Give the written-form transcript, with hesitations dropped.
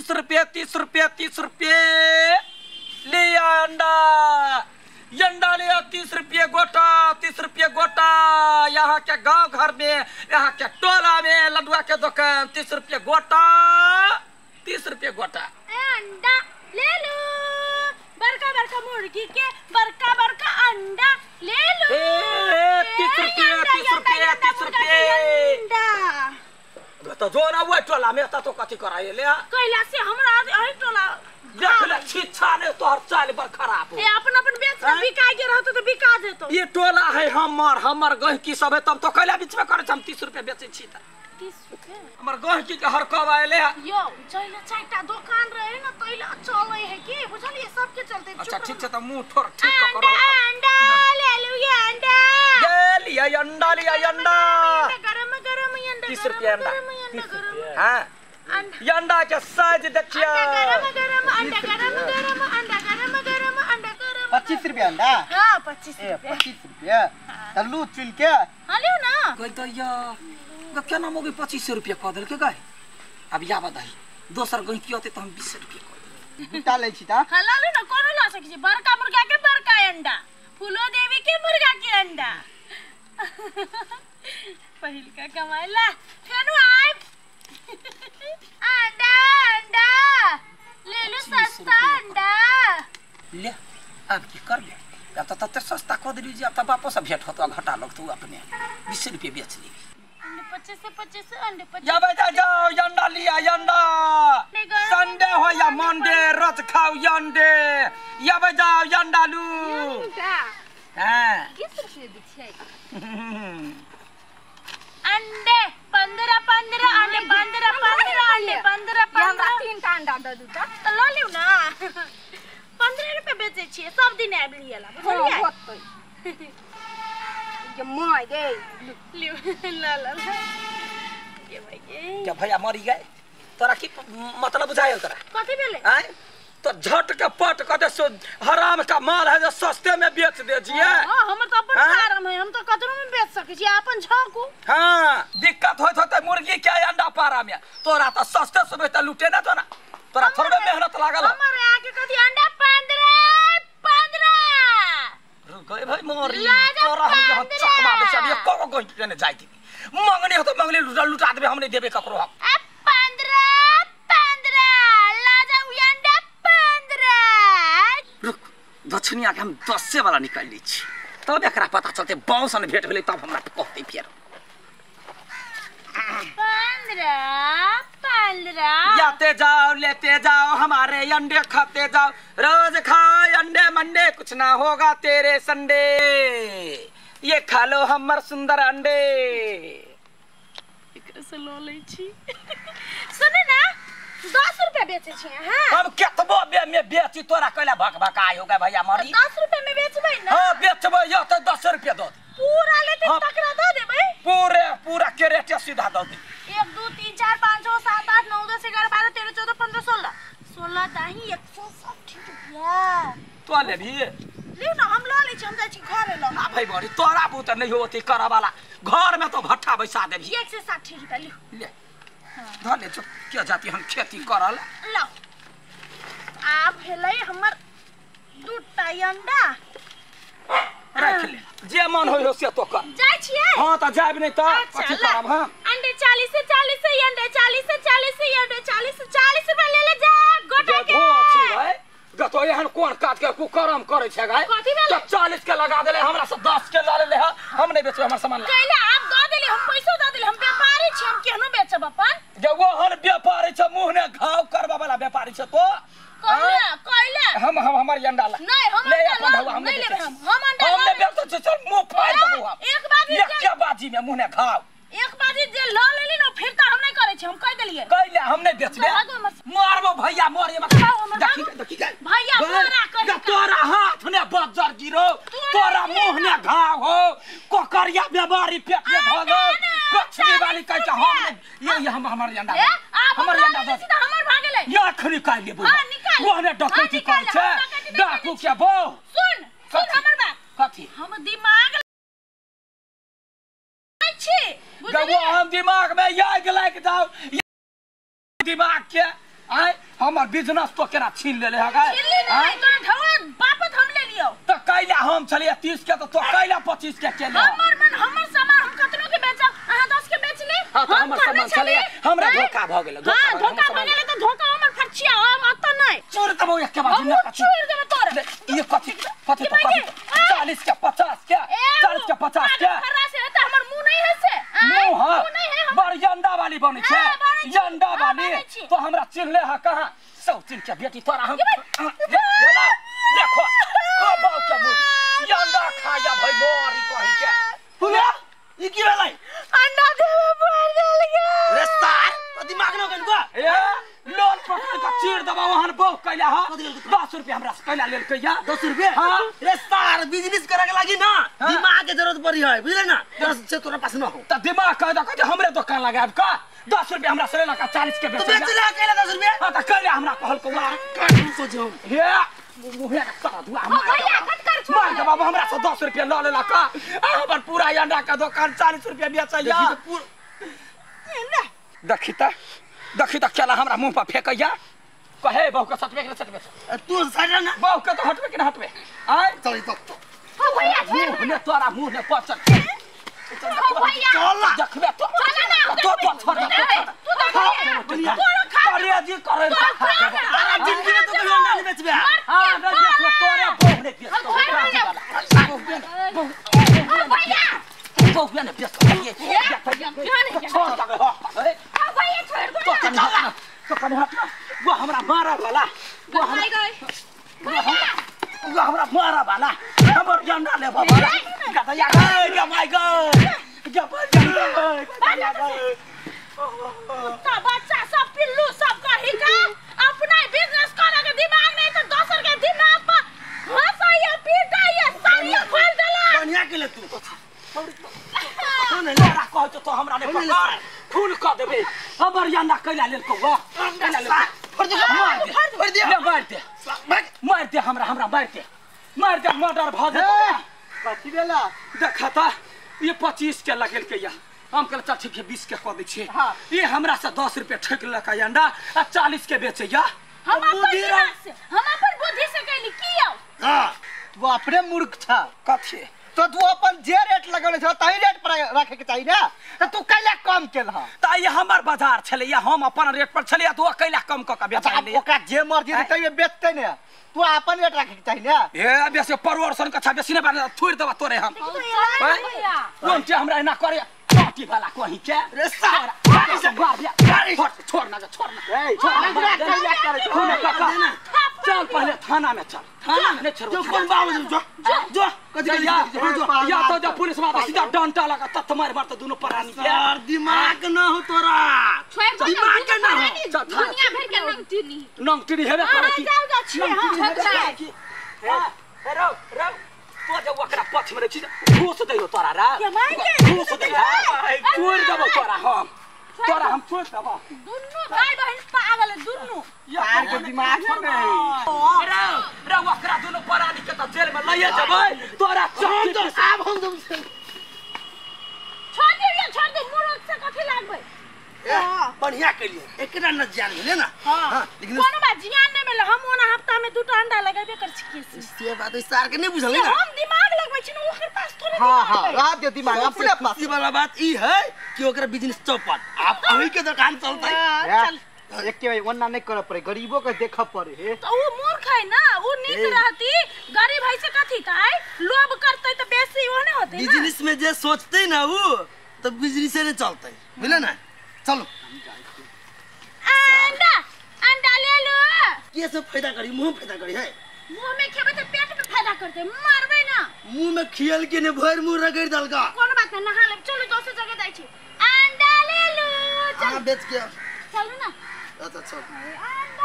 30 रुपये 30 रुपये 30 रुपये लिया अंडा अंडा लिया 30 रुपये गोटा 30 रुपये गोटा। यहाँ के गांव घर में यहाँ के टोला में लडुआ के दुकान 30 रुपये गोटा 30 रुपये गोटा। अंडा ले लो बड़का बड़का मुर्गी के बड़का बड़का अंडा ले लो। 30 रुपये 30 रुपये 30 रुपये तो जो ना वो टोला में तो कथी कराए ले कैला से हमरा एही टोला देख ले छिच्छा ने तोहर चाल पर खराब हो। ए अपन अपन बेच के बिका के रहतो तो बिका जेतो। ये टोला है हमर हमर गहकी सब है तब तो कैला बीच में करे हम 30 रुपये बेचै छी त 30 रुपये हमर गहकी के हर कब आएले। यो जइला चारटा दुकान रहे न तइला चलै है की बुझलिए सबके चलते। अच्छा ठीक छै त मुंह ठोर ठीक क करो। अंडा ले लू ये अंडा ले लिया अंडा लिया अंडा गरम गरम अंडा 30 रुपये अंडा। हां अंडा के साइज देखियो गरम गरम अंडा गरम गरम अंडा गरम गरम अंडा गरम 25 रुपया अंडा। हां 25 रुपया 25 रुपया त लू चुल के हां लियो ना गई त या क्या नाम हो गई 25 रुपया कह देल के गए। अब या बताई दोसर गई की होते त हम 20 रुपया कह देब दूटा लै छी त। हां ला लू ना कोनो ला सकै छी बड़का मुर्गा के बड़का अंडा फूलो देवी के मुर्गा के अंडा पहिलका कमाइला फेनु आइब अंडा अंडा ले लो सस्ता अंडा ले। अब की कर ले अब त तते सस्ता कह देली जे अब त वापस भेट होतो घटा लगतो अपने 20 रुपया बेच ली। 25 से 25 अंडे 25 या बेटा जाओ अंडा लिया अंडा संडे हो या मंडे रोज खाओ अंडे या बेटा अंडा लू। हां किस रुपये दै छै अंडे 15 15 अंडे 15 15 अंडे 15 15 हमरा 3 टा अंडा द दूटा त ल लिउ ना 15 रुपये बेचै छियै सब दिन आबि लियला बुझलियै। होतै ये my गे लिउ ल ल के भाई के क्या भैया मरी गए तोरा की मतलब बुझायल तोरा कथि भेलै आय तो झट के पट क दे हराम का माल है जो सस्ते में बेच दे जिए। हां हमर त अपन फार्म है हम त कतरो में बेच सकै छी अपन झाकू। हां दिक्कत होत होत मुर्गी के अंडा पारा में तोरा त सस्ते से बेच लूटे ना तो ना तोरा थोड़बे मेहनत लागल। हमर आके कथि अंडा 15 15 रुक गए भाई मोरी तोरा हम यहाँ चकमा बेच अभी को को गई ने जाई दी मंगनी हो तो मंगनी लुटा लुटा देबे हम नहीं देबे ककरो हम। 15 15 ला जाऊ अंडा 15 रुक दक्षिणिया के हम 10 वाला निकाल लै छी तब एकरा पता चलते बाउस ने भेट भेलै तब हमरा कहतै फेर 15 15 जाते जाओ लेते जाओ हमारे अंडे खाते जाओ रोज खाओ अंडे मंडे कुछ ना होगा तेरे संडे ये खा लो हमर सुंदर अंडे। एकरा से ल लै छी सुन ना 10 रुपया बेचै छी। हां हम केतबो बे में बेची तोरा कैला भक भकाय हो गए भैया मरी 10 रुपया में बेचबै ना। हां बेचबै या त 10 रुपया दो पूरा लेते तकरा the देबै पूरे पूरा के रेट सीधा the they 1 2 3 4 5 6 7 8 9 10 11 12 13 14 15 16 16 दाही 160 रुपया तो ले भी लिउ ना हम ल लै छी हम जाइ छी घरे ल ना भाई बड़ी तोरा बूत नहीं होती करे वाला घर में तो भट्ठा बैसा देबी 160 रुपया लिउ ले धर ले जो क्या जाती हम खेती करल ल आ भेलै हमर दूटा अंडा रख ले जे मन होय से तो कर जाइ छियै। हां त जाब नै त कथि करब। हां अंडे 40 से 40 से अंडे 40 से 40 से अंडे 40 से 40 रुपया ले ले जा गोटा के भाई गतो एहन कोन काज के कुकरम करै छै गाय त 40 के लगा देले हमरा से 10 के ल लेले हम नै बेचबै हमर सामान कैला आप the देली हम पैसो the देली हम व्यापारी छी हम केहनो बेचब अपन जे ओहन व्यापारी छै मुंह ने घाव करबा वाला व्यापारी छै तो कैला कैला हम हमर अंडा ला नहीं हम ले अपन धौआ हम नहीं लेबै हम अंडा हम नै बेचै चल मुंह फाड़ देबौ हम एक बाजी एक बाजी में मुंह ने घाव एक बाजी जे ल लेली न फिर त हम नहीं करै छी हम कह देलियै कैला हम नहीं बेचबे मारबो भैया मरे मत देखी देखी भैया तोरा कहि तोरा हाथ ने बज्जर गिरो तोरा मुंह ने घाव हो कोकरिया बीमारी पेट में भ गो कछली वाली कह के हम ये हम हमर अंडा हमर अंडा the हमर भागले या खरी काल लेबो हां निकाल वो ने डकैती करै छै डाकू के बो सुन सुन हमर बात कथी हम दिमाग छी गो हम दिमाग में याग लाग जाओ दिमाग के आय हमर बिजनेस तो केना छीन लेले ह गाय छीन ले नहीं तोरा ढवा बापत हम ले लियो त कैला हम छलिए 30 के त तो कैला 25 के केले हमर मन हमर सामान हम कतनो के बेचब अहाँ 10 के बेच ले हां त हमर सामान छलिए हमरा धोखा भ गेल हां धोखा भ गेल त धोखा हमर फरछिया हम अत नहीं चोर तब एक के बाजू ना कथी चोर देबे तोर ये कथी कथी तो कथी 40 के 50 के 40 के 50 के फर्रा से त हमर मुंह नहीं है से मुंह हां बड़ अंडा वाली बनै छै अंडा वाली तो हमरा चिन्हले ह कहां सौ चिन्ह के बेटी तोरा हम ले देखो को बाउ के मुंह अंडा खाया भई मोरी कहि के हुआ ई की भेलै अंडा देबे मार देल गे रे सार तो दिमाग न गेल बा ए लोन पकड़ के चीर दबा वहन बहु कैला ह 10 रुपया हमरा से कैला लेल कहिया 10 रुपया हां रे सार बिजनेस करे के लागी ना दिमाग के जरूरत पड़ी है बुझले ना 10 से तोरा पास न हो त दिमाग कह द कह हमरे दुकान लगाब का 10 रुपया हमरा से लेला 40 के बेच तो बेचला कैला 10 रुपया हां त कैला हमरा कहल को का सोचो हे मुहे के कर दुआ हम भैया कट कर छोड़ मार के बाबू हमरा से 10 रुपया ल लेला का आ हमर पूरा अंडा के दुकान 40 रुपया बेचैया देखी त देखी त केला हमरा मुंह पर फेकैया कहे बहु के सटबे के सटबे तू साइड ना बहु के तो हटबे के ना हटबे आय चल तो हां भैया मुंह ने तोरा मुंह ने पचल चल देखबे तो चल ना तो तो छोड़ दे तू तो भैया तोरा खा करे जी करे तारा जिंदगी में तो कहियो अंडा नहीं बेचबे हां ना देखबे तोरे बहु ने बेच भैया बहु ने बेच ये छोड़ दे हां भैया छोड़ दो तो कनी हट ना तो कनी हट ना वो हमरा मारा वाला वो वो हमरा मारा वाला हमर अंडा ले बाबा गदया गे my गॉड गे कुत्ता बच्चा सब पिल्लू सब कही का अपना बिजनेस करे के दिमाग नहीं तो दोसर के दिमाग पर हंसाइया पीटाइया सारिया खोल देला बढ़िया के ले तू सुन ले कह तो हमरा ने पकड़ खून क देबे हमर अंडा कैला लेल को वाह कैला लेल फड़ दे फड़ दे ले मार दे मार दे हमरा हमरा मार दे मार दे मर्डर भ जेतै कथी भेला देखता ये 25 के लगेल के या हम कहल चल ठीक है 20 के क दै छियै ये हमरा से 10 रुपया ठकि लेलक अंडा आ 40 के बेचैया हम अपन दिमाग से हम अपन बुद्धि से कैली की आओ हां तू अपने मूर्ख छा कथी तो तू अपन जे रेट लगौले छ तही रेट पर रखे के चाही ना त तू कैला कम केल ह त ई हमर बाजार छलै या हम अपन रेट पर छलै त ओ कैला कम क के बेचै ओकरा जे मर्जी तही बेचतै ने तू अपन रेट रखे के चाही ना ए बेसी परवर सन कछा बेसी ने बाने थोड़ देबा तोरे हम कोन के हमरा एना करे पार्टी वाला कहि के रे सार छोड़ ना छोड़ ना ए चल पहले थाना में चल थाना में नहीं छोड़ जो कौन बाबू जो जो कथी या या तो जब पुलिस वाला सीधा डंडा लगा तत मार मार तो दोनों प्राणी के यार दिमाग न हो तोरा दिमाग न हो दुनिया भर के नंगटिनी नंगटिनी हेबे करे की जाओ जाओ छी हां हां रो रो तो जब ओकरा पछ में छी घूस दैयो तोरा रा घूस दैयो छोड़ देबो तोरा हम तोरा हम छोड़ देबो दुन्नु भाई बहन पागल दुन्नु यार के दिमाग में रे रे ओकरा दुन्नु प्राणी के त जेल में लइए जेबै तोरा हम तो आब हम छोड़ दे ये छोड़ दे मुरुख से कथि लागबै बढ़िया केलिए एकरा न जान भेले ना हां लेकिन कोनो बात जियान नहीं भेल हम ओना हफ्ता में दूटा अंडा लगेबे कर छी से बात सार के नहीं बुझल ना हम दिमाग लगबै छी न ओकर पास थोड़े हां हां रह दे दिमाग अपने पास खुशी वाला बात ई है कि ओकर बिजनेस चौपट आप अभी के दुकान चलतै चल एक के भाई ओना नहीं करे पड़े गरीबों के देख पड़े हे तो उ मूर्ख है ना उ नीक रहती गरीब है से कथी ताई लोभ करतै त बेसी ओने होतै ना बिजनेस में जे सोचते ना उ तो बिजनेस नहीं चलतै बुझले ना चलो अंडा अंडा ले लो के से फायदा करी मुंह फायदा करी है मुंह में खेबे त पेट में फायदा करते मारबे ना मुंह में खियल के ने भर मुंह रगड़ दलका कोनो बात ना नहा लेब चलो दोसर जगह जाय छी अंडा ले लो चल हां बेच के चलो ना अच्छा चल अंडा